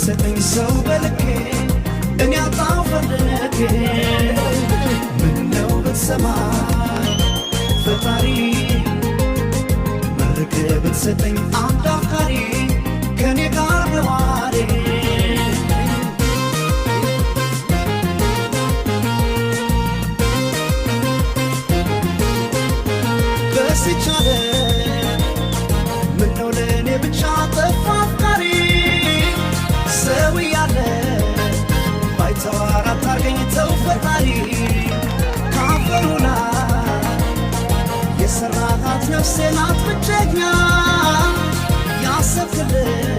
ብትሰጠኝ ሰው በልኬ እኔ አጣው ፈልጌ። ምነው ብትሰማኝ ፈጣሪ፣ መርቅ ብትሰጠኝ አንድ አፍቃሪ ከኔ ጋር ነዋሪ። በዚች ዓለም ምነው ለእኔ ብቻ ጠፋ አፍቃሪ? ሰው እያለ ባይተዋር አታርገኝ ተው ፈጣሪ። ካፈሩ ላይ የሰራሃት ነፍሴ ናት ብቸኛ። ያሰብክልኝ